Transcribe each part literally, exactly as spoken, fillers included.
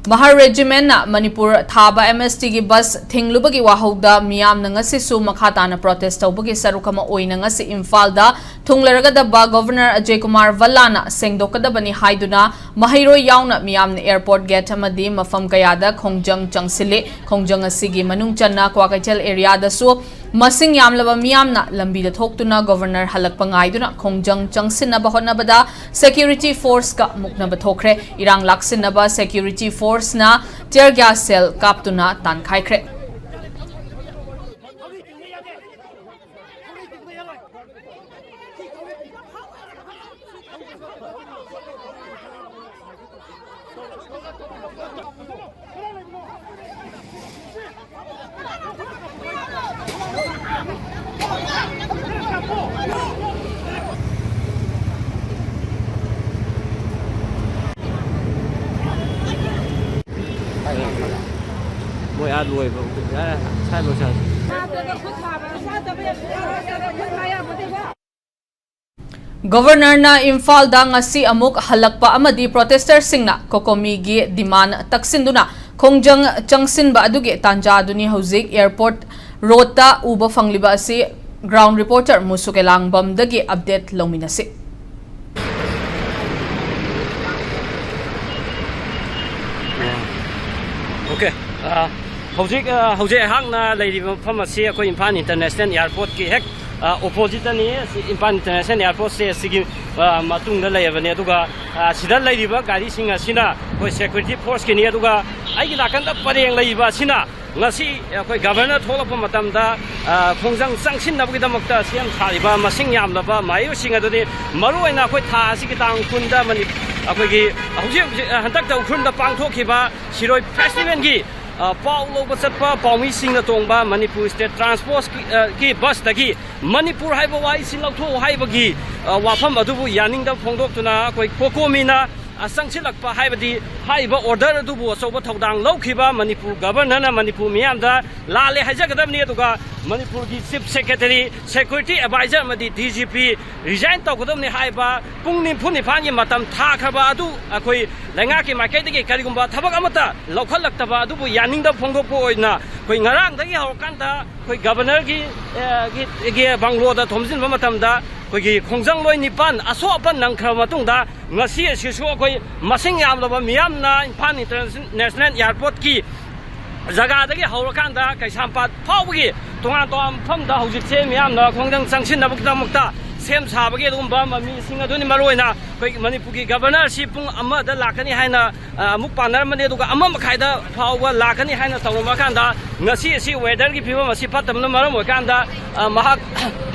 ꯃꯍꯔ ꯔꯦꯖꯤꯃꯦꯟꯅ ꯃꯅꯤꯄꯨꯔ ꯊꯥꯕ ꯑꯦꯝ ꯑꯦꯁ ꯇꯤꯒꯤ ꯕꯁ ꯊꯤꯡꯂꯨꯕꯒꯤ ꯋꯥꯍꯧꯗ ꯃꯤꯌꯥꯝꯅ ꯉꯁꯤꯁꯨ ꯃꯈꯥ ꯇꯥꯅ ꯄ꯭ꯔꯣꯇꯦꯁ ꯇꯧꯕꯒꯤ ꯁꯔꯨꯛ ꯑꯃ ꯑꯣꯏꯅ ꯉꯁꯤ ꯏꯝꯐꯥꯜꯗ ꯊꯨꯡꯂꯔꯒꯗꯕ ꯒꯣꯚꯔꯅꯔ ꯑꯖꯌ ꯀꯨꯃꯥꯔ ꯚꯜꯂꯥꯅ ꯁꯦꯡꯗꯣꯛꯀꯗꯕꯅꯤ ꯍꯥꯏꯗꯨꯅ ꯃꯍꯩꯔꯣꯏ ꯌꯥꯎꯅ ꯃꯤꯌꯥꯝꯅ ꯑꯦꯌꯔꯄꯣꯔꯠ ꯒꯦꯠ ꯑꯃꯗꯤ ꯃꯐꯝ ꯀꯌꯥꯗ ꯈꯣꯡꯖꯪ ꯆꯪꯁꯤꯜꯂꯤ꯫ ꯈꯣꯡꯖꯪ ꯑꯁꯤꯒꯤ ꯃꯅꯨꯡ ꯆꯟꯅ ꯀ꯭ꯋꯥꯀꯩꯊꯦꯜ ꯑꯦꯔꯤꯌꯥꯗꯁꯨ ꯃꯁꯤꯡ ꯌꯥꯝꯂꯕ ꯃꯤꯌꯥꯝꯅ ꯂꯝꯕꯤꯗ ꯊꯣꯛꯇꯨꯅ ꯒꯣꯚꯔꯅꯔ ꯍꯜꯂꯛꯄ ꯉꯥꯏꯗꯨꯅ ꯈꯣꯡꯖꯪ ꯆꯪꯁꯤꯟꯅꯕ ꯍꯣꯠꯅꯕꯗ ꯁꯦꯀ꯭ꯌꯨꯔꯤꯇꯤ ꯐꯣꯔꯁꯀ ꯃꯨꯛꯅꯕ ꯊꯣꯛꯈ꯭ꯔꯦ꯫ ꯏꯔꯥꯡ ꯂꯥꯛꯁꯤꯟꯅꯕ ꯁꯦꯀ꯭ꯌꯨꯔꯤꯇꯤ ꯐꯣꯔꯁꯅ ꯇꯤꯌꯔ ꯒ꯭ꯌꯥꯁ ꯁꯦꯜ ꯀꯥꯞꯇꯨꯅ ꯇꯥꯟꯈꯥꯏꯈ꯭ꯔꯦ꯫ ꯃꯣꯏ ꯑꯥ ꯂꯣꯏꯕ꯫ ꯑꯦ, ꯁ꯭ꯋꯥꯏ ꯂꯣꯏꯁꯜꯂꯁꯤ꯫ ꯒꯣꯚꯔꯅꯔꯅ ꯏꯝꯐꯥꯜꯗ ꯉꯁꯤ ꯑꯃꯨꯛ ꯍꯜꯂꯛꯄ ꯑꯃꯗꯤ ꯄ꯭ꯔꯣꯇꯦꯁꯇꯔꯁꯤꯡꯅ ꯀꯣꯀꯣꯃꯤꯒꯤ ꯗꯤꯃꯥꯟ ꯇꯛꯁꯤꯟꯗꯨꯅ ꯈꯣꯡꯖꯪ ꯆꯪꯁꯤꯟꯕ ꯑꯗꯨꯒꯤ ꯇꯥꯟꯖꯥ ꯑꯗꯨꯅꯤ ꯍꯧꯖꯤꯛ ꯑꯦꯌꯔꯄꯣꯔꯠ ꯔꯣꯗꯇ ꯎꯕ ꯐꯪꯂꯤꯕ ꯑꯁꯤ꯫ ꯒ꯭ꯔꯥꯎꯟ ꯔꯤꯄꯣꯔꯇꯔ ꯃꯨꯁꯨ ꯀꯦꯂꯥꯡꯕꯝꯗꯒꯤ ꯑꯞꯗꯦꯠ ꯂꯧꯃꯤꯟꯅꯁꯤ꯫ ꯑꯣꯀꯦ꯫ ꯑ, ꯍꯧꯖꯤꯛ, ꯑ, ꯍꯧꯖꯤꯛ ꯑꯩꯍꯥꯛꯅ ꯂꯩꯔꯤꯕ ꯃꯐꯝ ꯑꯁꯤ ꯑꯩꯈꯣꯏ ꯏꯝꯐꯥꯜ ꯏꯟꯇꯔꯅꯦꯁꯅꯦꯜ ꯑꯦꯌꯥꯔꯄꯣꯔꯠꯀꯤ ꯍꯦꯛ, ꯑ, ꯑꯣꯄꯣꯖꯤꯠꯇꯅꯤ꯫ ꯑꯁꯤ ꯏꯝꯐꯥꯜ ꯏꯟꯇꯔꯅꯦꯁꯅꯦꯜ ꯑꯦꯌꯥꯔꯄꯣꯔꯠꯁꯦ ꯑꯁꯤꯒꯤ, ꯑ, ꯃꯇꯨꯡꯗ ꯂꯩꯔꯕꯅꯤ꯫ ꯑꯗꯨꯒ, ꯑ, ꯁꯤꯗ ꯂꯩꯔꯤꯕ ꯒꯥꯔꯤꯁꯤꯡ ꯑꯁꯤꯅ ꯑꯩꯈꯣꯏ ꯁꯦꯀ꯭ꯌꯨꯔꯤꯇꯤ ꯐꯣꯔꯁꯀꯤꯅꯤ꯫ ꯑꯗꯨꯒ ꯑꯩꯒꯤ ꯅꯥꯀꯟꯗ ꯄꯔꯦꯡ ꯂꯩꯔꯤꯕ ꯑꯁꯤꯅ ꯉꯁꯤ ꯑꯩꯈꯣꯏ ꯒꯚꯔꯅꯔ ꯊꯣꯛꯂꯛꯄ ꯃꯇꯝꯗ, ꯑ, ꯈꯣꯡꯖꯪ ꯆꯪꯁꯤꯟꯅꯕꯒꯤꯗꯃꯛꯇ ꯁꯦꯝ ꯁꯥꯔꯤꯕ ꯃꯁꯤꯡ ꯌꯥꯝꯂꯕ ꯃꯍꯩꯔꯣꯏꯁꯤꯡ ꯑꯗꯨꯅꯤ꯫ ꯃꯔꯨꯑꯣꯏꯅ ꯑꯩꯈꯣꯏ ꯊꯥ ꯑꯁꯤꯒꯤ ꯇꯥꯡ ꯀꯨꯟꯗ ꯃꯅꯤ-, ꯑꯩꯈꯣꯏꯒꯤ ꯍꯧꯖꯤꯛ ꯍꯧꯖꯤꯛ, ꯑ, ꯍꯟꯗꯛꯇ ꯎꯈ꯭ꯔꯨꯜꯗ ꯄꯥꯡꯊꯣꯛꯈꯤꯕ ꯁꯤꯔꯣꯏ ꯐꯦꯁꯇꯤꯚꯦꯜꯒꯤ, ꯑ, ꯄꯥꯎ ꯂꯧꯕ ꯆꯠꯄ ꯄꯥꯎꯃꯤꯁꯤꯡꯅ ꯇꯣꯡꯕ ꯃꯅꯤꯄꯨꯔ ꯁ꯭ꯇꯦꯠ ꯇ꯭ꯔꯥꯟꯁꯄꯣꯔꯠꯀꯤ, ꯑ, ꯀꯤ ꯕꯁꯇꯒꯤ ꯃꯅꯤꯄꯨꯔ ꯍꯥꯏꯕ ꯋꯥꯍꯩꯁꯤ ꯂꯧꯊꯣꯛꯎ ꯍꯥꯏꯕꯒꯤ, ꯑ, ꯋꯥꯐꯝ ꯑꯗꯨꯕꯨ ꯌꯥꯅꯤꯡꯗꯕ ꯐꯣꯡꯗꯣꯛꯇꯨꯅ ꯑꯩꯈꯣꯏ ꯀꯣꯀꯣꯃꯤꯅ ꯆꯪꯁꯤꯜꯂꯛꯄ ꯍꯥꯏꯕꯗꯤ ꯍꯥꯏꯔꯤꯕ order ꯑꯗꯨꯕꯨ ꯑꯆꯧꯕ ꯊꯧꯗꯥꯡ ꯂꯧꯈꯤꯕ ꯃꯅꯤꯄꯨꯔ Governorꯅ ꯃꯅꯤꯄꯨꯔ ꯃꯤꯌꯥꯝꯗ ꯂꯥꯜꯂꯦ ꯍꯥꯏꯖꯒꯗꯕꯅꯤ꯫ ꯑꯗꯨꯒ ꯃꯅꯤꯄꯨꯔꯒꯤ Chief Secretary, Security Advisor ꯑꯃꯗꯤ D G P resign ꯇꯧꯒꯗꯕꯅꯤ ꯍꯥꯏꯕ ꯄꯨꯡ ꯅꯤꯐꯨ ꯅꯤꯄꯥꯟꯒꯤ ꯃꯇꯝ ꯊꯥꯈ꯭ꯔꯕ ꯑꯗꯨ ꯑꯩꯈꯣꯏ ꯂꯩꯉꯥꯛꯀꯤ ꯃꯥꯏꯀꯩꯗꯒꯤ ꯀꯔꯤꯒꯨꯝꯕ ꯊꯕꯛ ꯑꯃꯠꯇ ꯂꯧꯈꯠꯂꯛꯇꯕ ꯑꯗꯨꯕꯨ ꯌꯥꯅꯤꯡꯗꯕ ꯐꯣꯡꯗꯣꯛꯄ ꯑꯣꯏꯅ ꯑꯩꯈꯣꯏ ꯉꯔꯥꯡꯗꯒꯤ ꯍꯧꯔꯀꯥꯟꯗ ꯑꯩꯈꯣꯏ Governorꯒꯤ, ꯑꯦ, ꯒꯤ, ꯒꯤ ꯕꯪꯒ꯭ꯂꯣꯗ ꯊꯣꯝꯖꯤꯟꯕ ꯃꯇꯝꯗ ꯑꯩꯈꯣꯏꯒꯤ ꯈꯣꯡꯖꯪ ꯂꯣꯏ ꯅꯤꯄꯥꯟ ꯑꯁꯣꯛ ꯑꯄꯟ ꯅꯪꯈ꯭ꯔꯕ ꯃꯇꯨꯡꯗ ꯉꯁꯤ ꯑꯁꯤꯁꯨ ꯑꯩꯈꯣꯏ ꯃꯁꯤꯡ ꯌꯥꯝꯂꯕ ꯃꯤꯌꯥꯝꯅ ꯏꯝꯐꯥꯜ International Airportꯀꯤ ꯖꯒꯥꯗꯒꯤ ꯍꯧꯔꯀꯥꯟꯗ ꯀꯩꯁꯥꯝꯄꯥꯠ ꯐꯥꯎꯕꯒꯤ ꯇꯣꯉꯥꯟ ꯇꯣꯉꯥꯟꯕ ꯃꯐꯝꯗ ꯍꯧꯖꯤꯛꯁꯦ ꯃꯤꯌꯥꯝꯅ ꯈꯣꯡꯖꯪ ꯆꯪꯁꯤꯟꯅꯕꯒꯤꯗꯃꯛꯇ ꯁꯦꯝ ꯁꯥꯕꯒꯤ ꯑꯗꯨꯒꯨꯝꯕ ꯃꯃꯤꯁꯤꯡ ꯑꯗꯨꯅꯤ꯫ ꯃꯔꯨꯑꯣꯏꯅ ꯑꯩꯈꯣꯏ ꯃꯅꯤꯄꯨꯔꯒꯤ Governorꯁꯤ ꯄꯨꯡ ꯑꯃꯗ ꯂꯥꯛꯀꯅꯤ ꯍꯥꯏꯅ, ꯑ, ꯑꯃꯨꯛ ꯄꯥꯟꯅꯔꯝꯕꯅꯤ, ꯑꯗꯨꯒ ꯑꯃ ꯃꯈꯥꯏꯗ ꯐꯥꯎꯕ ꯂꯥꯛꯀꯅꯤ ꯍꯥꯏꯅ ꯇꯧꯔꯝꯃꯀꯥꯟꯗ ꯉꯁꯤ ꯑꯁꯤ weatherꯒꯤ ꯐꯤꯕꯝ ꯑꯁꯤ ꯐꯠꯇꯕꯅ ꯃꯔꯝ ꯑꯣꯏꯔꯀꯥꯟꯗ, ꯑ, ꯃꯍꯥꯛ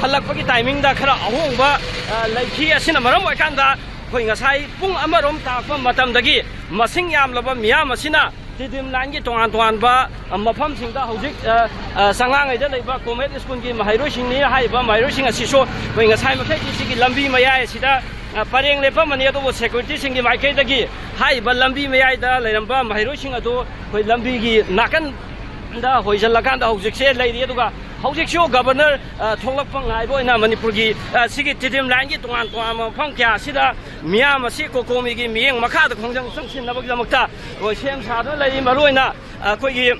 ꯍꯜꯂꯛꯄꯒꯤ timingꯗ ꯈꯔ ꯑꯍꯣꯡꯕ, ꯑ, ꯂꯩꯈꯤ꯫ ꯑꯁꯤꯅ ꯃꯔꯝ ꯑꯣꯏꯔꯀꯥꯟꯗ ꯑꯩꯈꯣꯏ ꯉꯁꯥꯏ ꯄꯨꯡ ꯑꯃꯔꯣꯝ ꯇꯥꯛꯄ ꯃꯇꯝꯗꯒꯤ ꯃꯁꯤꯡ ꯌꯥꯝꯂꯕ ꯃꯤꯌꯥꯝ ꯑꯁꯤꯅ ꯇꯤꯗꯤꯝ ꯂꯥꯏꯟꯒꯤ ꯇꯣꯉꯥꯟ ꯇꯣꯉꯥꯟꯕ, ꯑ, ꯃꯐꯝꯁꯤꯡꯗ ꯍꯧꯖꯤꯛ, ꯑ, ꯑ, ꯆꯉꯥꯡꯉꯩꯗ ꯂꯩꯕ ꯀꯣꯃꯦꯠ ꯁ꯭ꯀꯨꯜꯒꯤ ꯃꯍꯩꯔꯣꯏꯁꯤꯡꯅꯤ ꯍꯥꯏꯔꯤꯕ ꯃꯍꯩꯔꯣꯏꯁꯤꯡ ꯑꯁꯤꯁꯨ ꯑꯩꯈꯣꯏ ꯉꯁꯥꯏ ꯃꯈꯩꯗꯤ ꯁꯤꯒꯤ ꯂꯝꯕꯤ ꯃꯌꯥꯏ ꯑꯁꯤꯗ, ꯑ, ꯄꯔꯦꯡ ꯂꯦꯞꯄꯝꯕꯅꯤ꯫ ꯑꯗꯨꯕꯨ securityꯁꯤꯡꯒꯤ ꯃꯥꯏꯀꯩꯗꯒꯤ ꯍꯥꯏꯔꯤꯕ ꯂꯝꯕꯤ ꯃꯌꯥꯏꯗ ꯂꯩꯔꯝꯕ ꯃꯍꯩꯔꯣꯏꯁꯤꯡ ꯑꯗꯨ ꯑꯩꯈꯣꯏ ꯂꯝꯕꯤꯒꯤ ꯅꯥꯀꯟꯗ ꯍꯣꯏꯖꯜꯂꯀꯥꯟꯗ ꯍꯧꯖꯤꯛꯁꯦ ꯂꯩꯔꯤ꯫ ꯑꯗꯨꯒ ꯍꯧꯖꯤꯛꯁꯨ Governor, ꯑ, ꯊꯣꯛꯂꯛꯄ ꯉꯥꯏꯕ ꯑꯣꯏꯅ ꯃꯅꯤꯄꯨꯔꯒꯤ, ꯑ, ꯁꯤꯒꯤ ꯇꯤꯗꯤꯝ ꯂꯥꯏꯟꯒꯤ ꯇꯣꯉꯥꯟ ꯇꯣꯉꯥꯟꯕ ꯃꯐꯝ ꯀꯌꯥ ꯑꯁꯤꯗ ꯃꯤꯌꯥꯝ ꯑꯁꯤ ꯀꯣꯀꯣꯃꯤꯒꯤ ꯃꯤꯠꯌꯦꯡ ꯃꯈꯥꯗ ꯈꯣꯡꯖꯪ ꯆꯪꯁꯤꯟꯅꯕꯒꯤꯗꯃꯛꯇ ꯑꯩꯈꯣꯏ ꯁꯦꯝ ꯁꯥꯗꯨꯅ ꯂꯩꯔꯤ꯫ ꯃꯔꯨꯑꯣꯏꯅ ꯑꯩꯈꯣꯏꯒꯤ,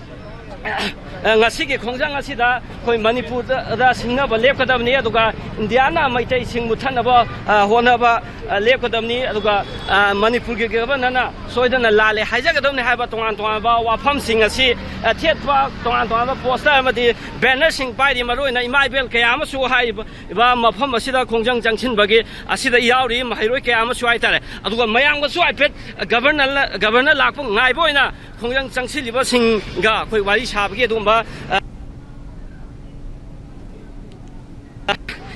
ꯑ, ꯉꯁꯤꯒꯤ ꯈꯣꯡꯖꯪ ꯑꯁꯤꯗ ꯑꯩꯈꯣꯏ ꯃꯅꯤꯄꯨꯔꯗ ꯁꯤꯡꯅꯕ ꯂꯦꯞꯀꯗꯕꯅꯤ, ꯑꯗꯨꯒ ꯏꯟꯗꯤꯌꯥꯅ ꯃꯩꯇꯩꯁꯤꯡ ꯃꯨꯠꯊꯠꯅꯕ, ꯑ, ꯍꯣꯠꯅꯕ, ꯑ, ꯂꯦꯞꯀꯗꯕꯅꯤ, ꯑꯗꯨꯒ, ꯑ, ꯃꯅꯤꯄꯨꯔꯒꯤ Governorꯅ ꯁꯣꯏꯗꯅ ꯂꯥꯜꯂꯦ ꯍꯥꯏꯖꯒꯗꯕꯅꯤ ꯍꯥꯏꯕ ꯇꯣꯉꯥꯟ ꯇꯣꯉꯥꯟꯕ ꯋꯥꯐꯝꯁꯤꯡ ꯑꯁꯤ, ꯑ, ꯊꯦꯠꯄ ꯇꯣꯉꯥꯟ ꯇꯣꯉꯥꯟꯕ poster ꯑꯃꯗꯤ bannerꯁꯤꯡ ꯄꯥꯏꯔꯤ꯫ ꯃꯔꯨꯑꯣꯏꯅ ꯏꯃꯥ ꯏꯕꯦꯜ ꯀꯌꯥ ꯑꯃꯁꯨ ꯍꯥꯏꯔꯤꯕ ꯃꯐꯝ ꯑꯁꯤꯗ ꯈꯣꯡꯖꯪ ꯆꯪꯁꯤꯟꯕꯒꯤ ꯑꯁꯤꯗ ꯌꯥꯎꯔꯤ ꯃꯍꯩꯔꯣꯏ ꯀꯌꯥ ꯑꯃꯁꯨ ꯍꯥꯏꯇꯥꯔꯦ꯫ ꯑꯗꯨꯒ ꯃꯌꯥꯝꯒꯁꯨ ꯍꯥꯏꯐꯦꯠ Governor, Governor ꯂꯥꯛꯄ ꯉꯥꯏꯕ ꯑꯣꯏꯅ ꯈꯣꯡꯖꯪ ꯆꯪꯁꯤꯜꯂꯤꯕꯁꯤꯡꯒ ꯑꯩꯈꯣꯏ ꯋꯥꯔꯤ ꯁꯥꯕꯒꯤ ꯑꯗꯨꯒꯨꯝꯕ, ꯑ,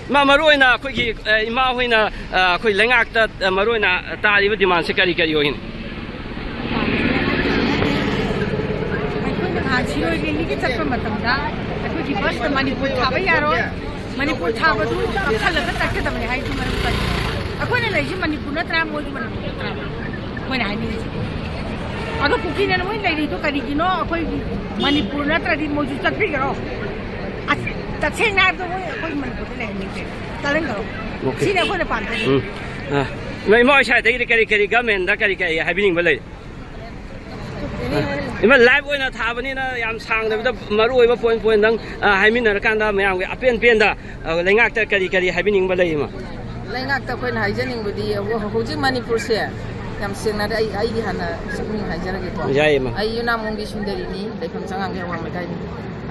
ꯏꯃꯥ, ꯃꯔꯨꯑꯣꯏꯅ ꯑꯩꯈꯣꯏꯒꯤ, ꯑ, ꯏꯃꯥ ꯍꯣꯏꯅ, ꯑ, ꯑꯩꯈꯣꯏ ꯂꯩꯉꯥꯛꯇ, ꯑ, ꯃꯔꯨꯑꯣꯏꯅ ꯇꯥꯔꯤꯕ demandꯁꯦ ꯀꯔꯤ ꯀꯔꯤ ꯑꯣꯏꯒꯅꯤ? ꯑꯩꯈꯣꯏꯅ ꯉꯍꯥꯟ ꯁꯤꯔꯣꯏ ꯂꯤꯂꯤꯒꯤ ꯆꯠꯄ ꯃꯇꯝꯗ ꯑꯩꯈꯣꯏꯒꯤ busꯇ ꯃꯅꯤꯄꯨꯔ ꯊꯥꯕ ꯌꯥꯔꯣꯏ, ꯃꯅꯤꯄꯨꯔ ꯊꯥꯕꯗꯨ ꯀꯛꯊꯠꯂꯒ ꯆꯠꯀꯗꯕꯅꯤ ꯍꯥꯏꯁꯤ ꯃꯔꯝ ꯀꯔꯤꯅꯣ? ꯑꯩꯈꯣꯏꯅ ꯂꯩꯔꯤꯁꯤ ꯃꯅꯤꯄꯨꯔ ꯅꯠꯇ꯭ꯔꯥ, ꯃꯣꯏꯁꯨ ꯃꯅꯤꯄꯨꯔ ꯅꯠꯇ꯭ꯔꯥ? ꯑꯩꯈꯣꯏꯅ ꯍꯥꯏꯅꯤꯡꯉꯤꯁꯦ꯫ ꯑꯗꯣ ꯀꯨꯀꯤꯅ ꯃꯣꯏ ꯂꯩꯔꯤꯗꯣ ꯀꯔꯤꯒꯤꯅꯣ? ꯑꯩꯈꯣꯏ ꯃꯅꯤꯄꯨꯔ ꯅꯠꯇ꯭ꯔꯗꯤ ꯃꯣꯏꯁꯨ ꯆꯠꯄꯤꯒꯔꯣ? ꯑꯁ, ꯇꯁꯦꯡꯅ ꯍꯥꯏꯔꯕꯗ ꯃꯣꯏ ꯑꯩꯈꯣꯏ ꯃꯅꯤꯄꯨꯔꯗ ꯂꯩꯍꯟꯅꯤꯡꯗꯦ꯫ ꯆꯠꯍꯟꯈꯔꯣ꯫ Okay. ꯁꯤꯅꯤ ꯑꯩꯈꯣꯏꯅ ꯄꯥꯝꯖꯔꯤꯁꯦ꯫ ꯎꯝ꯫ ꯑꯥ꯫ ꯏꯃꯥ, ꯏꯃꯥ ꯍꯣꯏ ꯁ꯭ꯋꯥꯏꯗꯒꯤꯗꯤ ꯀꯔꯤ ꯀꯔꯤ ꯒꯃꯦꯟꯗ ꯀꯔꯤ ꯀꯔꯤ ꯍꯥꯏꯕꯤꯅꯤꯡꯕ ꯂꯩ? ꯏꯃꯥ, live ꯑꯣꯏꯅ ꯊꯥꯕꯅꯤꯅ ꯌꯥꯝ ꯁꯥꯡꯗꯕꯤꯗ ꯃꯔꯨ ꯑꯣꯏꯕ point point ꯗꯪ, ꯑ, ꯍꯥꯏꯃꯤꯟꯅꯔꯀꯥꯟꯗ ꯃꯌꯥꯝꯒꯤ ꯑꯄꯦꯟ ꯄꯦꯟꯗ, ꯑ, ꯂꯩꯉꯥꯛꯇ ꯀꯔꯤ ꯀꯔꯤ ꯍꯥꯏꯕꯤꯅꯤꯡꯕ ꯂꯩ, ꯏꯃꯥ? ꯂꯩꯉꯥꯛꯇ ꯑꯩꯈꯣꯏꯅ ꯍꯥꯏꯖꯅꯤꯡꯕꯗꯤ, ꯍꯧ-, ꯍꯧꯖꯤꯛ ꯃꯅꯤꯄꯨꯔꯁꯦ ꯌꯥꯝ ꯁꯦꯡꯅ ꯑꯩ, ꯑꯩꯒꯤ ꯍꯥꯟꯅ ꯁꯛꯅꯤꯡ ꯍꯥꯏꯖꯔꯒꯦꯀꯣ꯫ ꯌꯥꯏꯌꯦ, ꯏꯃꯥ꯫ ꯑꯩ ꯌꯨꯅꯥꯝꯕꯝꯒꯤ ꯁꯨꯟꯗꯔꯤꯅꯤ, ꯂꯩꯐꯝ ꯆꯉꯥꯡꯒꯩ ꯑꯋꯥꯡ ꯂꯩꯀꯥꯏꯅꯤ꯫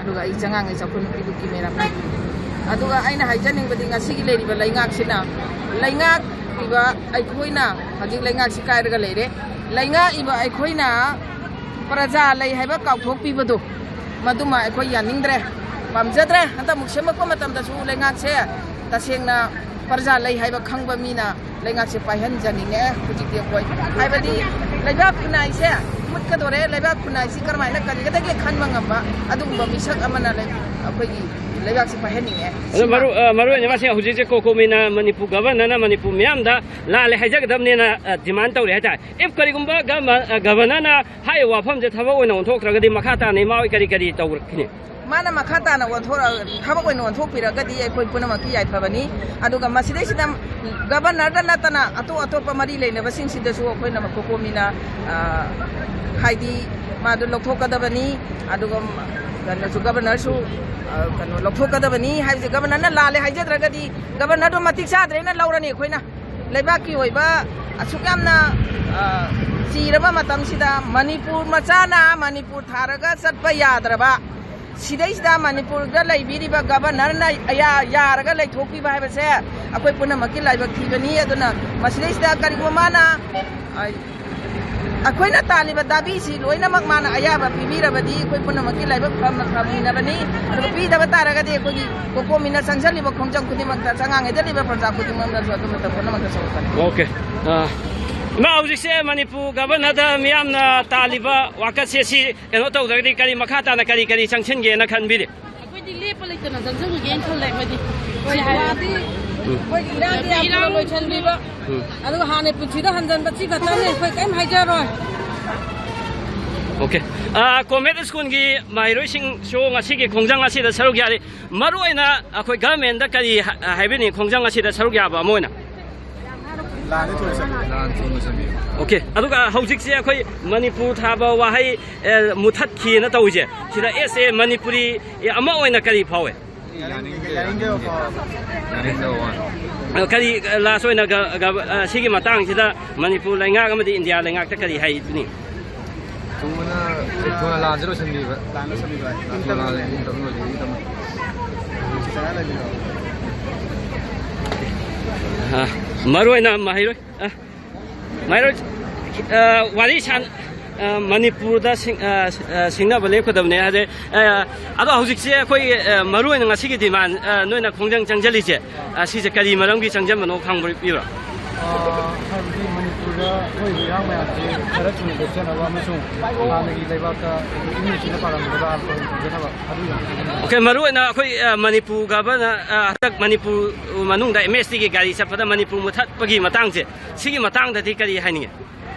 ꯑꯗꯨꯒ ꯑꯩ ꯆꯉꯥꯡꯒꯩ ꯆꯥꯎꯈꯨꯜ ꯅꯨꯄꯤ ꯂꯨꯞꯀꯤ ꯃꯦꯔꯥ ꯀꯥꯡꯕꯨꯅꯤ꯫ ꯑꯗꯨꯒ ꯑꯩꯅ ꯍꯥꯏꯖꯅꯤꯡꯕꯗꯤ ꯉꯁꯤꯒꯤ ꯂꯩꯔꯤꯕ ꯂꯩꯉꯥꯛꯁꯤꯅ, ꯂꯩꯉꯥꯛꯂꯤꯕ ꯑꯩꯈꯣꯏꯅ ꯍꯧꯖꯤꯛ ꯂꯩꯉꯥꯛꯁꯤ ꯀꯥꯏꯔꯒ ꯂꯩꯔꯦ꯫ ꯂꯩꯉꯥꯛꯏꯕ ꯑꯩꯈꯣꯏꯅ ꯄ꯭ꯔꯖꯥ ꯂꯩ ꯍꯥꯏꯕ ꯀꯥꯎꯊꯣꯛꯄꯤꯕꯗꯣ, ꯃꯗꯨꯃ ꯑꯩꯈꯣꯏ ꯌꯥꯅꯤꯡꯗ꯭ꯔꯦ, ꯄꯥꯝꯖꯗ꯭ꯔꯦ꯫ ꯍꯟꯗꯛꯃꯨꯛ ꯁꯦꯝꯃꯛꯄ ꯃꯇꯝꯗꯁꯨ ꯂꯩꯉꯥꯛꯁꯦ ꯇꯁꯦꯡꯅ ꯄ꯭ꯔꯖꯥ ꯂꯩ ꯍꯥꯏꯕ ꯈꯪꯕ ꯃꯤꯅ ꯂꯩꯉꯥꯛꯁꯦ ꯄꯥꯏꯍꯟꯖꯅꯤꯡꯉꯦ ꯍꯧꯖꯤꯛꯇꯤ ꯑꯩꯈꯣꯏ꯫ ꯍꯥꯏꯕꯗꯤ ꯂꯩꯕꯥꯛ ꯈꯨꯟꯅꯥꯏꯁꯦ ꯃꯨꯠꯀꯗꯣꯔꯦ, ꯂꯩꯕꯥꯛ ꯈꯨꯟꯅꯥꯏꯁꯤ ꯀꯔꯝꯍꯥꯏꯅ ꯀꯟꯒꯗꯒꯦ ꯈꯟꯕ ꯉꯝꯕ ꯑꯗꯨꯒꯨꯝꯕ ꯃꯤꯁꯛ ꯑꯃꯅ ꯂꯩ-, ꯑꯩꯈꯣꯏꯒꯤ ꯂꯩꯕꯥꯛꯁꯤ ꯄꯥꯏꯍꯟꯅꯤꯡꯉꯦ꯫ ꯑꯗꯣ ꯁꯤꯃ ꯃꯔꯨ-, ꯑ, ꯃꯔꯨ ꯑꯣꯏꯅ ꯃꯥꯁꯦ ꯍꯧꯖꯤꯛꯁꯦ ꯀꯣꯀꯣꯃꯤꯅ ꯃꯅꯤꯄꯨꯔ ꯒꯕꯔꯅꯔꯅ ꯃꯅꯤꯄꯨꯔ ꯃꯤꯌꯥꯝꯗ ꯂꯥꯜꯂꯦ ꯍꯥꯏꯖꯒꯗꯕꯅꯦꯅ, ꯑ, demand ꯇꯧꯔꯤ ꯍꯥꯏꯇꯥꯔꯦ꯫ If ꯀꯔꯤꯒꯨꯝꯕ ꯒꯃ-, ꯑ, ꯒꯕꯔꯅꯔꯅ ꯍꯥꯏꯔꯤꯕ ꯋꯥꯐꯝꯁꯦ ꯊꯕꯛ ꯑꯣꯏꯅ ꯑꯣꯟꯊꯣꯛꯇ꯭ꯔꯒꯗꯤ ꯃꯈꯥ ꯇꯥꯅ ꯏꯃꯥ ꯍꯣꯏ ꯀꯔꯤ ꯀꯔꯤ ꯇꯧꯔꯛꯈꯤꯅꯤ? ꯃꯥꯅ ꯃꯈꯥ ꯇꯥꯅ ꯑꯣꯟꯊꯣꯔꯛ-, ꯊꯕꯛ ꯑꯣꯏꯅ ꯑꯣꯟꯊꯣꯛꯄꯤꯔꯒꯗꯤ ꯑꯩꯈꯣꯏ ꯄꯨꯝꯅꯃꯛꯀꯤ ꯌꯥꯏꯐꯕꯅꯤ꯫ ꯑꯗꯨꯒ ꯃꯁꯤꯗꯩꯁꯤꯗ ꯒꯕꯔꯅꯔꯗ ꯅꯠꯇꯅ ꯑꯇꯣꯞ ꯑꯇꯣꯞꯄ ꯃꯔꯤ ꯂꯩꯅꯕꯁꯤꯡꯁꯤꯗꯁꯨ ꯑꯩꯈꯣꯏꯅ ꯀꯣꯀꯣꯃꯤꯅ, ꯑ, ꯍꯥꯏꯗꯤ ꯃꯥꯗꯣ ꯂꯧꯊꯣꯛꯀꯗꯕꯅꯤ꯫ ꯑꯗꯨꯒ ꯀꯩꯅꯣꯁꯨ, ꯒꯕꯔꯅꯔꯁꯨ, ꯑ, ꯀꯩꯅꯣ ꯂꯧꯊꯣꯛꯀꯗꯕꯅꯤ ꯍꯥꯏꯕꯁꯦ, ꯒꯕꯔꯅꯔꯅ ꯂꯥꯜꯂꯦ ꯍꯥꯏꯖꯗ꯭ꯔꯒꯗꯤ ꯒꯕꯔꯅꯔꯗꯣ ꯃꯇꯤꯛ ꯆꯥꯗ꯭ꯔꯦꯅ ꯂꯧꯔꯅꯤ ꯑꯩꯈꯣꯏꯅ꯫ ꯂꯩꯕꯥꯛꯀꯤ ꯑꯣꯏꯕ ꯑꯁꯨꯛ ꯌꯥꯝꯅ, ꯑ, ꯆꯤꯔꯕ ꯃꯇꯝꯁꯤꯗ ꯃꯅꯤꯄꯨꯔ ꯃꯆꯥꯅ ꯃꯅꯤꯄꯨꯔ ꯊꯥꯔꯒ ꯆꯠꯄ ꯌꯥꯗ꯭ꯔꯕ, ꯁꯤꯗꯩꯁꯤꯗ ꯃꯅꯤꯄꯨꯔꯗ ꯂꯩꯕꯤꯔꯤꯕ ꯒꯕꯔꯅꯔꯅ ꯑꯌꯥ-, ꯌꯥꯔꯒ ꯂꯩꯊꯣꯛꯄꯤꯕ ꯍꯥꯏꯕꯁꯦ ꯑꯩꯈꯣꯏ ꯄꯨꯝꯅꯃꯛꯀꯤ ꯂꯥꯏꯕꯛ ꯊꯤꯕꯅꯤ꯫ ꯑꯗꯨꯅ ꯃꯁꯤꯗꯩꯁꯤꯗ ꯀꯔꯤꯒꯨꯝꯕ ꯃꯥꯅ, ꯑ, ꯑꯩꯈꯣꯏꯅ ꯇꯥꯜꯂꯤꯕ ꯗꯥꯕꯤꯁꯤ ꯂꯣꯏꯅꯃꯛ ꯃꯥꯅ ꯑꯌꯥꯕ ꯄꯤꯕꯤꯔꯕꯗꯤ ꯑꯩꯈꯣꯏ ꯄꯨꯝꯅꯃꯛꯀꯤ ꯂꯥꯏꯕꯛ ꯐ-, ꯐꯃꯤꯟꯅꯕꯅꯤ꯫ ꯑꯗꯨꯒ ꯄꯤꯗꯕ ꯇꯥꯔꯒꯗꯤ ꯑꯩꯈꯣꯏꯒꯤ ꯀꯣꯀꯣꯃꯤꯅ ꯆꯪꯁꯤꯜꯂꯤꯕ ꯈꯣꯡꯖꯪ ꯈꯨꯗꯤꯡꯃꯛꯇ, ꯆꯉꯥꯡ ꯍꯩꯖꯤꯜꯂꯤꯕ ꯄ꯭ꯔꯖꯥ ꯈꯨꯗꯤꯡꯃꯛꯅꯁꯨ ꯑꯗꯨꯃꯛꯇ ꯄꯨꯝꯅꯃꯛꯇ ꯁꯣꯛꯂꯛꯀꯅꯤ꯫ Okay. ꯑ, ꯏꯃꯥ, ꯍꯧꯖꯤꯛꯁꯦ ꯃꯅꯤꯄꯨꯔ ꯒꯕꯔꯅꯔꯗ ꯃꯤꯌꯥꯝꯅ ꯇꯥꯜꯂꯤꯕ ꯋꯥꯀꯠꯁꯦ ꯁꯤ ꯀꯩꯅꯣ ꯇꯧꯗ꯭ꯔꯒꯗꯤ ꯀꯔꯤ ꯃꯈꯥ ꯇꯥꯅ ꯀꯔꯤ ꯀꯔꯤ ꯆꯪꯁꯤꯟꯒꯦꯅ ꯈꯟꯕꯤꯔꯤ? ꯑꯩꯈꯣꯏꯗꯤ ꯂꯦꯞꯄ ꯂꯩꯇꯅ ꯆꯪꯁꯤꯟꯈꯤꯒꯦꯅ ꯈꯜꯂꯦ꯫ ꯑꯩꯈꯣꯏꯗꯤ ꯁꯤ ꯍꯥꯏꯔꯗꯤ ꯑꯩꯈꯣꯏꯒꯤ ꯏꯔꯥꯡꯒꯤ ꯌꯥꯝ ꯊꯨꯅ ꯂꯣꯏꯁꯤꯟꯕꯤꯕ꯫ ꯎꯝ꯫ ꯑꯗꯨꯒ ꯍꯥꯟꯅ ꯄꯨꯟꯁꯤꯗ ꯍꯟꯖꯟꯕ ꯁꯤ ꯈꯛꯇꯅꯤ, ꯑꯩꯈꯣꯏ ꯀꯔꯤꯝ ꯍꯥꯏꯖꯔꯣꯏ꯫ ꯑꯣꯀꯦ꯫ ꯑ, ꯀꯣꯃꯦꯠ ꯁ꯭ꯀꯨꯜꯒꯤ ꯃꯍꯩꯔꯣꯏꯁꯤꯡꯁꯨ ꯉꯁꯤꯒꯤ ꯈꯣꯡꯖꯪ ꯑꯁꯤꯗ ꯁꯔꯨꯛ ꯌꯥꯔꯤ꯫ ꯃꯔꯨ ꯑꯣꯏꯅ ꯑꯩꯈꯣꯏ ꯒꯚꯔꯟꯃꯦꯟꯗ ꯀꯔꯤ ꯍꯥ-, ꯍꯥꯏꯕꯤꯅꯤꯡꯉꯤ ꯈꯣꯡꯖꯪ ꯑꯁꯤꯗ ꯁꯔꯨꯛ ꯌꯥꯕ ꯑꯃ ꯑꯣꯏꯅ? ꯂꯥꯟꯁꯦ ꯊꯨꯅ ꯆꯪꯕꯤꯌꯨ꯫ ꯂꯥꯟ ꯊꯨꯅ ꯆꯪꯕꯤꯌꯨ꯫ ꯑꯣꯀꯦ꯫ ꯑꯗꯨꯒ ꯍꯧꯖꯤꯛꯁꯦ ꯑꯩꯈꯣꯏ ꯃꯅꯤꯄꯨꯔ ꯊꯥꯕ ꯋꯥꯍꯩ, ꯑꯦ, ꯃꯨꯊꯠꯈꯤꯅ ꯇꯧꯔꯤꯁꯦ, ꯁꯤꯗ ꯑꯦꯁ ꯑꯦ ꯃꯅꯤꯄꯨꯔꯤ ꯑꯃ ꯑꯣꯏꯅ ꯀꯔꯤ ꯐꯥꯎꯋꯦ? ꯌꯥꯅꯤꯡꯗꯦ, ꯌꯥꯅꯤꯡꯗꯦ, ꯌꯥꯅꯤꯡꯗꯦ꯫ ꯌꯥꯅꯤꯡꯗꯕ ꯋꯥꯅꯤ꯫ ꯑ, ꯀꯔꯤ, ꯑ, ꯂꯥꯁ ꯑꯣꯏꯅ ꯒ-, ꯒ-, ꯑ, ꯁꯤꯒꯤ ꯃꯇꯥꯡꯁꯤꯗ ꯃꯅꯤꯄꯨꯔ ꯂꯩꯉꯥꯛ ꯑꯃꯗꯤ ꯏꯟꯗꯤꯌꯥ ꯂꯩꯉꯥꯛꯇ ꯀꯔꯤ ꯍꯥꯏꯅꯤꯡꯉꯤ? ꯊꯨꯅ, ꯊꯨꯅ ꯂꯥꯟꯁꯦ ꯂꯣꯏꯁꯤꯟꯕꯤꯕ꯫ ꯂꯥꯟ ꯂꯣꯏꯁꯤꯟꯕꯤꯕ꯫ ꯊꯨꯅ ꯂꯥꯟ ꯂꯣꯏꯁꯤꯟꯕꯤꯕ꯫ ꯑ, ꯃꯔꯨ ꯑꯣꯏꯅ ꯃꯍꯩꯔꯣꯏ, ꯑ, ꯃꯍꯩꯔꯣꯏ, ꯑ, ꯋꯥꯔꯤ ꯁꯥꯟ-, ꯑ, ꯃꯅꯤꯄꯨꯔꯗ ꯁꯤꯡ-, ꯑ, ꯑ, ꯁꯤꯡꯅꯕ ꯂꯦꯞꯀꯗꯕꯅꯦ ꯍꯥꯏꯗꯤ, ꯑ, ꯑꯗꯣ ꯍꯧꯖꯤꯛꯁꯦ ꯑꯩꯈꯣꯏ, ꯑ, ꯃꯔꯨ ꯑꯣꯏꯅ ꯉꯁꯤꯒꯤ ꯗꯤꯃꯥꯟ, ꯑ, ꯅꯣꯏꯅ ꯈꯣꯡꯖꯪ ꯆꯪꯁꯤꯜꯂꯤꯁꯦ, ꯑ, ꯁꯤꯁꯦ ꯀꯔꯤ ꯃꯔꯝꯒꯤ ꯆꯪꯁꯤꯟꯕꯅꯣ ꯈꯪꯕꯤꯕ꯭ꯔꯥ? ꯑ, ꯍꯥꯏꯕꯗꯤ ꯃꯅꯤꯄꯨꯔꯗ ꯊꯣꯛꯏꯕ ꯏꯔꯥꯡ ꯃꯌꯥꯝꯁꯤ ꯈꯔ ꯊꯨꯅ ꯂꯦꯞꯆꯅꯕ ꯑꯃꯁꯨꯡ ꯍꯥꯟꯅꯒꯤ ꯂꯩꯕꯥꯛꯇ ꯏꯪ ꯆꯤꯛꯅ ꯄꯥꯜꯂꯝꯒꯗꯕ ꯍꯥꯟꯅ ꯍꯟꯖꯅꯕ ꯑꯗꯨꯒꯤ ꯑꯣꯀꯦ, ꯃꯔꯨ ꯑꯣꯏꯅ ꯑꯩꯈꯣꯏ, ꯑ, ꯃꯅꯤꯄꯨꯔ ꯒꯚꯔꯅꯔ, ꯑ, ꯍꯟꯗꯛ ꯃꯅꯤꯄꯨꯔ ꯃꯅꯨꯡꯗ ꯑꯦꯝ ꯑꯦꯁ ꯇꯤꯒꯤ ꯒꯥꯔꯤ ꯆꯠꯄꯗ ꯃꯅꯤꯄꯨꯔ ꯃꯨꯊꯠꯄꯒꯤ ꯃꯇꯥꯡꯁꯦ, ꯁꯤꯒꯤ ꯃꯇꯥꯡꯗꯗꯤ ꯀꯔꯤ ꯍꯥꯏꯅꯤꯡꯉꯤ?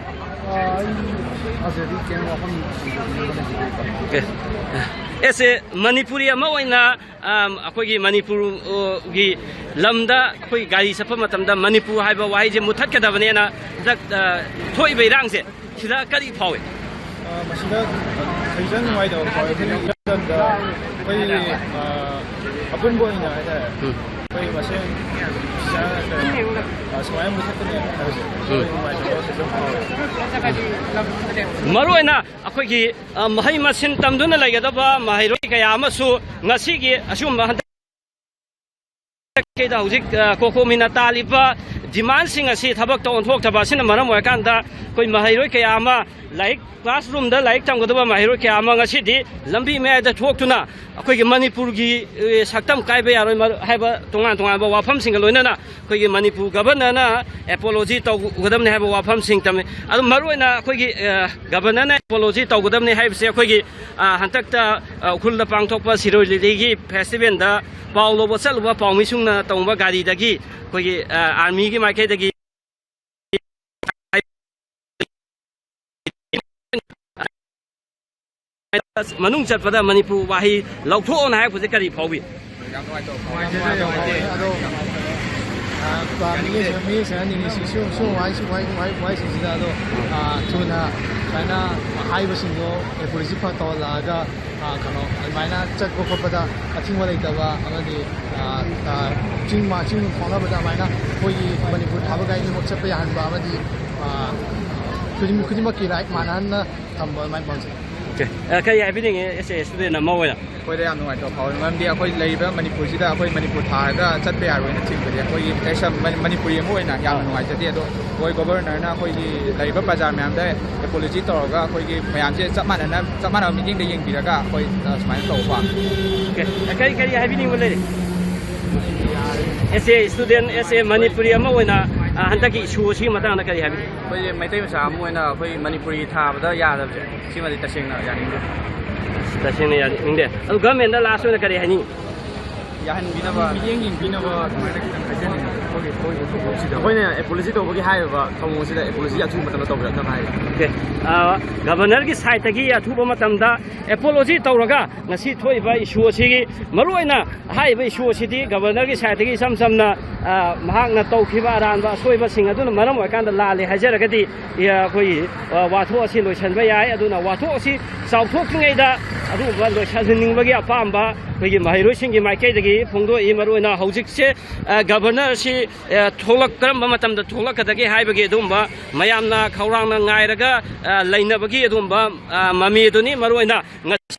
ꯑ, ꯑꯩ ꯊꯥꯖꯗꯤ ꯀꯩꯝ ꯋꯥꯐꯝ ꯑꯣꯀꯦ꯫ ꯑꯦꯁ ꯑꯦ ꯃꯅꯤꯄꯨꯔꯤ ꯑꯃ ꯑꯣꯏꯅ, ꯑꯝ, ꯑꯩꯈꯣꯏꯒꯤ ꯃꯅꯤꯄꯨꯔꯒꯤ ꯂꯝꯗ ꯑꯩꯈꯣꯏ ꯒꯥꯔꯤ ꯆꯠꯄ ꯃꯇꯝꯗ ꯃꯅꯤꯄꯨꯔ ꯍꯥꯏꯕ ꯋꯥꯍꯩꯁꯦ ꯃꯨꯊꯠꯀꯗꯕꯅꯦꯅ ꯍꯟꯗꯛ, ꯑ, ꯊꯣꯛꯏꯕ ꯏꯔꯥꯡꯁꯦ ꯁꯤꯗ ꯀꯔꯤ ꯐꯥꯎꯏ? ꯑ, ꯃꯁꯤꯗ ꯈꯤꯇꯪ ꯅꯨꯡꯉꯥꯏꯇꯕ ꯐꯥꯎꯋꯦ꯫ ꯑꯩꯈꯣꯏꯒꯤ ꯃꯇꯝꯗ ꯑꯩꯈꯣꯏꯒꯤ, ꯑ, ꯑꯄꯨꯟꯕ ꯑꯣꯏꯅ ꯍꯥꯏꯇꯥꯔꯦ, ꯎꯝ꯫ ꯑꯩꯈꯣꯏ ꯃꯁꯦꯟ ꯁꯤꯗ, ꯑ, ꯁꯨꯃꯥꯏꯅ ꯃꯨꯊꯠꯀꯅꯤ ꯍꯥꯏꯕꯁꯦ ꯎꯝ꯫ ꯅꯨꯡꯉꯥꯏꯇꯕ ꯈꯤꯇꯪ ꯐꯥꯎꯋꯦ꯫ ꯃꯔꯨ ꯑꯣꯏꯅ ꯑꯩꯈꯣꯏꯒꯤ, ꯑ, ꯃꯍꯩ ꯃꯁꯤꯡ ꯇꯝꯗꯨꯅ ꯂꯩꯒꯗꯕ ꯃꯍꯩꯔꯣꯏ ꯀꯌꯥ ꯑꯃꯁꯨ ꯉꯁꯤꯒꯤ ꯑꯁꯤꯒꯨꯝꯕ ꯍꯟꯗꯛ ꯀꯩꯗ ꯍꯧꯖꯤꯛ, ꯑ, ꯀꯣꯀꯣꯃꯤꯅ ꯇꯥꯜꯂꯤꯕ ꯗꯤꯃꯥꯟꯁꯤꯡ ꯑꯁꯤ ꯊꯕꯛꯇ ꯑꯣꯟꯊꯣꯛꯇꯕ ꯑꯁꯤꯅ ꯃꯔꯝ ꯑꯣꯏꯔꯀꯥꯟꯗ ꯑꯩꯈꯣꯏ ꯃꯍꯩꯔꯣꯏ ꯀꯌꯥ ꯑꯃ ꯂꯥꯏꯔꯤꯛ classroomꯗ ꯂꯥꯏꯔꯤꯛ ꯇꯝꯒꯗꯕ ꯃꯍꯩꯔꯣꯏ ꯀꯌꯥ ꯑꯃ ꯉꯁꯤꯗꯤ ꯂꯝꯕꯤ ꯃꯌꯥꯏꯗ ꯊꯣꯛꯇꯨꯅ ꯑꯩꯈꯣꯏꯒꯤ ꯃꯅꯤꯄꯨꯔꯒꯤ, ꯑꯦ, ꯁꯛꯇꯝ ꯀꯥꯏꯕ ꯌꯥꯔꯣꯏ ꯃꯔ-, ꯍꯥꯏꯕ ꯇꯣꯉꯥꯟ ꯇꯣꯉꯥꯟꯕ ꯋꯥꯐꯝꯁꯤꯡꯒ ꯂꯣꯏꯅꯅ ꯑꯩꯈꯣꯏꯒꯤ ꯃꯅꯤꯄꯨꯔ ꯒꯚꯔꯅꯔꯅ apology ꯇꯧꯒꯗꯕꯅꯤ ꯍꯥꯏꯕ ꯋꯥꯐꯝꯁꯤꯡ ꯇꯝꯃꯤ꯫ ꯑꯗꯨ ꯃꯔꯨꯑꯣꯏꯅ ꯑꯩꯈꯣꯏꯒꯤ, ꯑ, ꯒꯚꯔꯅꯔꯅ apology ꯇꯧꯒꯗꯕꯅꯤ ꯍꯥꯏꯕꯁꯦ ꯑꯩꯈꯣꯏꯒꯤ, ꯑ, ꯍꯟꯗꯛꯇ, ꯑ, ꯎꯈ꯭ꯔꯨꯜꯗ ꯄꯥꯡꯊꯣꯛꯄ ꯁꯤꯔꯣꯏ ꯂꯤꯂꯤꯒꯤ festivalꯗ ꯄꯥꯎ ꯂꯧꯕ ꯆꯠꯂꯨꯕ ꯄꯥꯎꯃꯤꯁꯤꯡꯅ ꯇꯣꯡꯕ ꯒꯥꯔꯤꯗꯒꯤ ꯑꯩꯈꯣꯏꯒꯤ, ꯑ, ꯑꯥꯔꯃꯤꯒꯤ ꯃꯥꯏꯀꯩꯗꯒꯤ ꯃꯅꯨꯡ ꯆꯠꯄꯗ ꯃꯅꯤꯄꯨꯔ ꯋꯥꯍꯩ ꯂꯧꯊꯣꯛꯑꯣꯅ ꯍꯥꯏꯔꯛꯄꯁꯦ ꯀꯔꯤ ꯐꯥꯎꯏ? ꯌꯥꯝ ꯅꯨꯡꯉꯥꯏꯇꯕ ꯐꯥꯎꯏ꯫ ꯌꯥꯝ ꯅꯨꯡꯉꯥꯏꯇꯦ꯫ ꯑꯗꯣ, ꯑ, ꯃꯤꯑꯣꯏꯁꯤꯡ, ꯃꯤꯑꯣꯏꯁꯤꯡꯅ ꯅꯤꯡꯉꯤꯁꯤ ꯁꯤ, ꯁꯤ ꯋꯥꯍꯩꯁꯤ, ꯋꯥꯍꯩ, ꯋꯥꯍꯩ, ꯋꯥꯍꯩꯁꯤꯡꯁꯤꯗ ꯑꯗꯣ, ꯑ, ꯊꯨꯅ ꯁꯨꯃꯥꯏꯅ ꯍꯥꯏꯕꯁꯤꯡꯗꯣ ꯑꯦꯄꯣꯂꯣꯖꯤ ꯐꯠ ꯇꯧꯍꯜꯂꯛꯑꯒ, ꯑ, ꯀꯩꯅꯣ, ꯑꯗꯨꯃꯥꯏꯅ ꯆꯠꯄ ꯈꯣꯠꯄꯗ ꯑꯊꯤꯡꯕ ꯂꯩꯇꯕ ꯑꯃꯗꯤ, ꯑ, ꯑ, ꯆꯤꯡ ꯃꯥ-, ꯆꯤꯡ ꯅꯨꯡ ꯐꯥꯎꯅꯕꯗ ꯑꯗꯨꯃꯥꯏꯅ ꯑꯩꯈꯣꯏꯒꯤ ꯃꯅꯤꯄꯨꯔ ꯊꯥꯕ ꯒꯥꯔꯤ ꯑꯅꯤꯃꯛ ꯆꯠꯄ ꯌꯥꯍꯟꯕ ꯑꯃꯗꯤ, ꯑ, ꯈꯨꯗꯤꯡ-, ꯈꯨꯗꯤꯡꯃꯛꯀꯤ ꯔꯥꯏꯠ ꯃꯥꯟꯅꯍꯟꯅ ꯊꯝꯕ ꯑꯗꯨꯃꯥꯏꯅ ꯄꯥꯝꯖꯩ꯫ ꯑꯣꯀꯦ꯫ ꯑ, ꯀꯔꯤ ꯍꯥꯏꯕꯤꯅꯤꯡꯉꯤ, ꯑꯦꯁ ꯑꯦ ꯏꯁꯇꯨꯗꯦꯟ ꯑꯃ ꯑꯣꯏꯅ? ꯑꯩꯈꯣꯏꯗ ꯌꯥꯝ ꯅꯨꯡꯉꯥꯏꯇꯕ ꯐꯥꯎꯏ, ꯃꯔꯝꯗꯤ ꯑꯩꯈꯣꯏ ꯂꯩꯔꯤꯕ ꯃꯅꯤꯄꯨꯔꯁꯤꯗ ꯑꯩꯈꯣꯏ ꯃꯅꯤꯄꯨꯔ ꯊꯥꯔꯒ ꯆꯠꯄ ꯌꯥꯔꯣꯏꯅ ꯊꯤꯡꯕꯁꯦ ꯑꯩꯈꯣꯏꯒꯤ ꯃꯅꯤꯄꯨꯔꯤ ꯑꯃ ꯑꯣꯏꯅ ꯌꯥꯝꯅ ꯅꯨꯡꯉꯥꯏꯖꯗꯦ꯫ ꯑꯗꯣ ꯑꯩꯈꯣꯏ ꯒꯣꯕꯔꯅꯔꯅ ꯑꯩꯈꯣꯏꯒꯤ ꯂꯩꯔꯤꯕ ꯄ꯭ꯔꯖꯥ ꯃꯌꯥꯝꯗ ꯑꯦꯄꯣꯂꯣꯖꯤ ꯇꯧꯔꯒ ꯑꯩꯈꯣꯏꯒꯤ ꯃꯌꯥꯝꯁꯦ ꯆꯞ ꯃꯥꯟꯅꯅ, ꯆꯞ ꯃꯥꯟꯅꯕ ꯃꯤꯠꯌꯦꯡꯗ ꯌꯦꯡꯕꯤꯔꯒ ꯑꯩꯈꯣꯏ, ꯑ, ꯁꯨꯃꯥꯏꯅ ꯇꯧꯕ ꯄꯥꯝꯃꯤ꯫ ꯑꯣꯀꯦ꯫ ꯀꯔꯤ, ꯀꯔꯤ ꯍꯥꯏꯕꯤꯅꯤꯡꯕ ꯂꯩꯔꯤ? ꯑꯦꯁ ꯑꯦ ꯏꯁꯇꯨꯗꯦꯟ, ꯑꯦꯁ ꯑꯦ ꯃꯅꯤꯄꯨꯔꯤ ꯑꯃ ꯑꯣꯏꯅ, ꯑ, ꯍꯟꯗꯛꯀꯤ ꯏꯁꯨ ꯑꯁꯤꯒꯤ ꯃꯇꯥꯡꯗ ꯀꯔꯤ ꯍꯥꯏꯕꯤꯅꯤꯡ? ꯑꯩꯈꯣꯏ ꯃꯩꯇꯩ ꯃꯆꯥ ꯑꯃ ꯑꯣꯏꯅ ꯑꯩꯈꯣꯏ ꯃꯅꯤꯄꯨꯔꯤ ꯊꯥꯕꯗ ꯌꯥꯗꯕꯁꯦ, ꯁꯤꯃꯗꯤ ꯇꯁꯦꯡꯅ ꯌꯥꯅꯤꯡꯗꯦ꯫ ꯇꯁꯦꯡꯅ ꯌꯥꯅꯤꯡꯗꯦ꯫ ꯑꯗꯨ ꯒꯚꯔꯟꯃꯦꯟꯗ ꯂꯥꯁ ꯑꯣꯏꯅ ꯀꯔꯤ ꯍꯥꯏꯅꯤꯡꯉꯤ? ꯌꯥꯍꯟꯕꯤꯅꯕ꯫ ꯃꯤꯠꯌꯦꯡ ꯌꯦꯡꯕꯤꯅꯕ ꯑꯗꯨꯃꯥꯏꯅ ꯈꯤꯇꯪ ꯍꯥꯏꯖꯅꯤꯡꯉꯤ꯫ ꯑꯩꯈꯣꯏꯒꯤ, ꯑꯩꯈꯣꯏꯒꯤ ꯊꯧꯗꯣꯛꯁꯤꯗ ꯑꯩꯈꯣꯏꯅ ꯑꯦꯄꯣꯂꯣꯖꯤ ꯇꯧꯕꯒꯤ ꯍꯥꯏꯔꯤꯕ ꯊꯧꯑꯣꯡꯁꯤꯗ ꯑꯦꯄꯣꯂꯣꯖꯤ ꯑꯊꯨꯕ ꯃꯇꯝꯗ ꯇꯧꯕꯤꯔꯛꯅꯕ ꯍꯥꯏꯔꯤ꯫ ꯑꯣꯀꯦ꯫ ꯑ, ꯒꯚꯔꯅꯔꯒꯤ ꯁꯥꯏꯠꯇꯒꯤ ꯑꯊꯨꯕ ꯃꯇꯝꯗ ꯑꯦꯄꯣꯂꯣꯖꯤ ꯇꯧꯔꯒ ꯉꯁꯤ ꯊꯣꯛꯏꯕ ꯏꯁꯨ ꯑꯁꯤꯒꯤ ꯃꯔꯨꯑꯣꯏꯅ ꯍꯥꯏꯔꯤꯕ ꯏꯁꯨ ꯑꯁꯤꯗꯤ ꯒꯚꯔꯅꯔꯒꯤ ꯁꯥꯏꯠꯇꯒꯤ ꯏꯆꯝ ꯆꯝꯅ, ꯑ, ꯃꯍꯥꯛꯅ ꯇꯧꯈꯤꯕ ꯑꯔꯥꯟꯕ ꯑꯁꯣꯏꯕꯁꯤꯡ ꯑꯗꯨꯅ ꯃꯔꯝ ꯑꯣꯏꯔꯀꯥꯟꯗ ꯂꯥꯜꯂꯦ ꯍꯥꯏꯖꯔꯒꯗꯤ, ꯑ, ꯑꯩꯈꯣꯏꯒꯤ, ꯑ, ꯋꯥꯊꯣꯛ ꯑꯁꯤ ꯂꯣꯏꯁꯤꯟꯕ ꯌꯥꯏ꯫ ꯑꯗꯨꯅ ꯋꯥꯊꯣꯛ ꯑꯁꯤ ꯆꯥꯎꯊꯣꯛꯇ꯭ꯔꯤꯉꯩꯗ ꯑꯗꯨꯒꯨꯝꯕ ꯂꯣꯏꯁꯤꯟꯍꯟꯅꯤꯡꯕꯒꯤ ꯑꯄꯥꯝꯕ ꯑꯩꯈꯣꯏꯒꯤ ꯃꯍꯩꯔꯣꯏꯁꯤꯡꯒꯤ ꯃꯥꯏꯀꯩꯗꯒꯤ ꯐꯣꯡꯗꯣꯛꯏ꯫ ꯃꯔꯨꯑꯣꯏꯅ ꯍꯧꯖꯤꯛꯁꯦ, ꯑ, ꯒꯚꯔꯅꯔ ꯑꯁꯤ, ꯑ, ꯊꯣꯛꯂꯛ-, ꯀꯔꯝꯕ ꯃꯇꯝꯗ ꯊꯣꯛꯂꯛꯀꯗꯒꯦ ꯍꯥꯏꯕꯒꯤ ꯑꯗꯨꯒꯨꯝꯕ ꯃꯌꯥꯝꯅ ꯈꯧꯔꯥꯡꯅ ꯉꯥꯏꯔꯒ, ꯑ, ꯂꯩꯅꯕꯒꯤ ꯑꯗꯨꯒꯨꯝꯕ, ꯑ, ꯃꯃꯤ ꯑꯗꯨꯅꯤ꯫ ꯃꯔꯨꯑꯣꯏꯅ ꯉꯁꯤ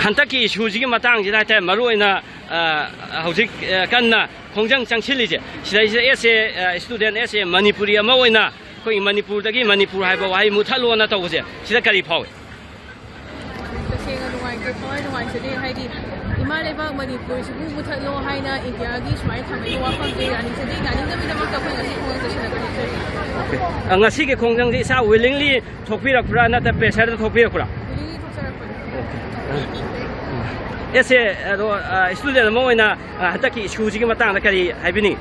ꯍꯟꯗꯛꯀꯤ ꯏꯁꯨꯁꯤꯒꯤ ꯃꯇꯥꯡꯁꯤꯗ ꯍꯥꯏꯇꯥꯔꯦ, ꯃꯔꯨꯑꯣꯏꯅ, ꯑ, ꯍꯧꯖꯤꯛ, ꯑ, ꯀꯟꯅ ꯈꯣꯡꯖꯪ ꯆꯪꯁꯤꯜꯂꯤꯁꯦ, ꯁꯤꯗꯩꯁꯤꯗ ꯑꯦꯁ ꯑꯦ, ꯑ, ꯏꯁꯇꯨꯗꯦꯟ ꯑꯦꯁ ꯑꯦ ꯃꯅꯤꯄꯨꯔꯤ ꯑꯃ ꯑꯣꯏꯅ ꯑꯩꯈꯣꯏꯒꯤ ꯃꯅꯤꯄꯨꯔꯗꯒꯤ ꯃꯅꯤꯄꯨꯔ ꯍꯥꯏꯕ ꯋꯥꯍꯩ ꯃꯨꯠꯊꯠꯂꯣꯅ ꯇꯧꯕꯁꯦ, ꯁꯤꯗ ꯀꯔꯤ ꯐꯥꯎꯏ? ꯇꯁꯦꯡꯅ ꯅꯨꯡꯉꯥꯏꯇꯦ, ꯊꯋꯥꯏ ꯅꯨꯡꯉꯥꯏꯖꯗꯦ꯫ ꯍꯥꯏꯗꯤ, ꯏꯃꯥ ꯂꯩꯕꯥꯛ ꯃꯅꯤꯄꯨꯔꯁꯤꯕꯨ ꯃꯨꯊꯠꯂꯣ ꯍꯥꯏꯅ ꯏꯟꯗꯤꯌꯥꯒꯤ ꯁꯨꯃꯥꯏꯅ ꯊꯝꯃꯛꯏꯕ ꯋꯥꯐꯝꯁꯦ ꯌꯥꯅꯤꯡꯖꯗꯦ꯫ ꯌꯥꯅꯤꯡꯗꯕꯒꯤꯗꯃꯛꯇ ꯑꯩꯈꯣꯏ ꯉꯁꯤ ꯈꯣꯡꯖꯪ ꯆꯠꯁꯤꯟꯅꯕꯅꯤ꯫ ꯑꯣꯀꯦ꯫ ꯑ, ꯉꯁꯤꯒꯤ ꯈꯣꯡꯖꯪꯁꯤ ꯏꯁꯥ willingly ꯊꯣꯛꯄꯤꯔꯛꯄ꯭ꯔꯥ, ꯅꯠꯇ꯭ꯔ pressureꯗ ꯊꯣꯛꯄꯤꯔꯛꯄ꯭ꯔꯥ? Willingly ꯊꯣꯛꯆꯔꯛꯄꯅꯤ꯫ ꯑꯣꯀꯦ꯫ ꯑꯦꯁ ꯑꯦ, ꯑꯗꯣ, ꯑ, student ꯑꯃ ꯑꯣꯏꯅ, ꯑ, ꯍꯟꯗꯛꯀꯤ issueꯁꯤꯒꯤ ꯃꯇꯥꯡꯗ ꯀꯔꯤ ꯍꯥꯏꯕꯤꯅꯤꯡꯉꯤ?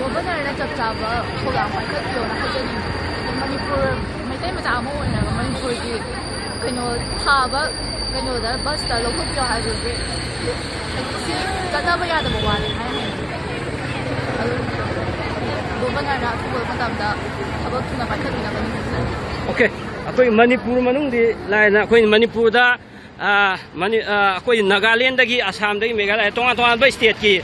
ꯒꯣꯚꯔꯅꯔꯅ ꯆꯞ ꯆꯥꯕ ꯊꯧꯗꯥꯡ ꯄꯥꯏꯈꯠꯄꯤꯌꯣꯅ ꯍꯥꯏꯖꯅꯤꯡꯉꯤ꯫ ꯃꯅꯤꯄꯨꯔ ꯃꯩꯇꯩ ꯃꯆꯥ ꯑꯃ ꯑꯣꯏꯅ ꯃꯅꯤꯄꯨꯔꯒꯤ ꯀꯩꯅꯣ ꯊꯥꯕ ꯀꯩꯅꯣꯗ ꯕꯁꯇ ꯂꯧꯊꯣꯛꯄꯤꯌꯣ ꯍꯥꯏꯕꯁꯦ ꯁꯤ ꯆꯠꯅꯕ ꯌꯥꯗꯕ ꯋꯥꯅꯤ ꯍꯥꯏ ꯍꯥꯏꯅꯤꯡꯉꯤ꯫ ꯑꯗꯨ ꯒꯣꯚꯔꯅꯔꯅ ꯑꯊꯨꯕ ꯃꯇꯝꯗ ꯊꯕꯛ ꯊꯨꯅ ꯄꯥꯏꯈꯠꯄꯤꯅꯕ ꯅꯤꯡꯁꯤꯡꯖꯔꯤ꯫ ꯑꯣꯀꯦ, ꯑꯩꯈꯣꯏ ꯃꯅꯤꯄꯨꯔ ꯃꯅꯨꯡꯗꯤ ꯂꯥꯏꯅ ꯑꯩꯈꯣꯏ ꯃꯅꯤꯄꯨꯔꯗ ꯑ, ꯃꯅꯤ-, ꯑ, ꯑꯩꯈꯣꯏ ꯅꯥꯒꯥꯂꯦꯟꯗꯒꯤ ꯑꯁꯥꯝꯗꯒꯤ ꯃꯦꯘꯥꯂꯌꯥ ꯇꯣꯉꯥꯟ ꯇꯣꯉꯥꯟꯕ stateꯀꯤ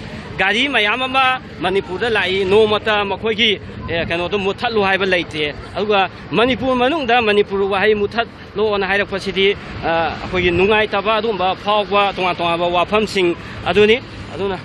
ꯒꯥꯔꯤ ꯃꯌꯥꯝ ꯑꯃ ꯃꯅꯤꯄꯨꯔꯗ ꯂꯥꯛꯏ꯫ ꯅꯣꯡꯃꯇ ꯃꯈꯣꯏꯒꯤ, ꯑꯦ, ꯀꯩꯅꯣꯗꯣ ꯃꯨꯠꯊꯠꯂꯨ ꯍꯥꯏꯕ ꯂꯩꯇꯦ꯫ ꯑꯗꯨꯒ ꯃꯅꯤꯄꯨꯔ ꯃꯅꯨꯡꯗ ꯃꯅꯤꯄꯨꯔ ꯋꯥꯍꯩ ꯃꯨꯠꯊꯠꯂꯣꯅ ꯍꯥꯏꯔꯛꯄꯁꯤꯗꯤ, ꯑ, ꯑꯩꯈꯣꯏꯒꯤ ꯅꯨꯡꯉꯥꯏꯇꯕ ꯑꯗꯨꯒꯨꯝꯕ ꯐꯥꯎꯕ ꯇꯣꯉꯥꯟ ꯇꯣꯉꯥꯟꯕ ꯋꯥꯐꯝꯁꯤꯡ ꯑꯗꯨꯅꯤ꯫ ꯑꯗꯨꯅ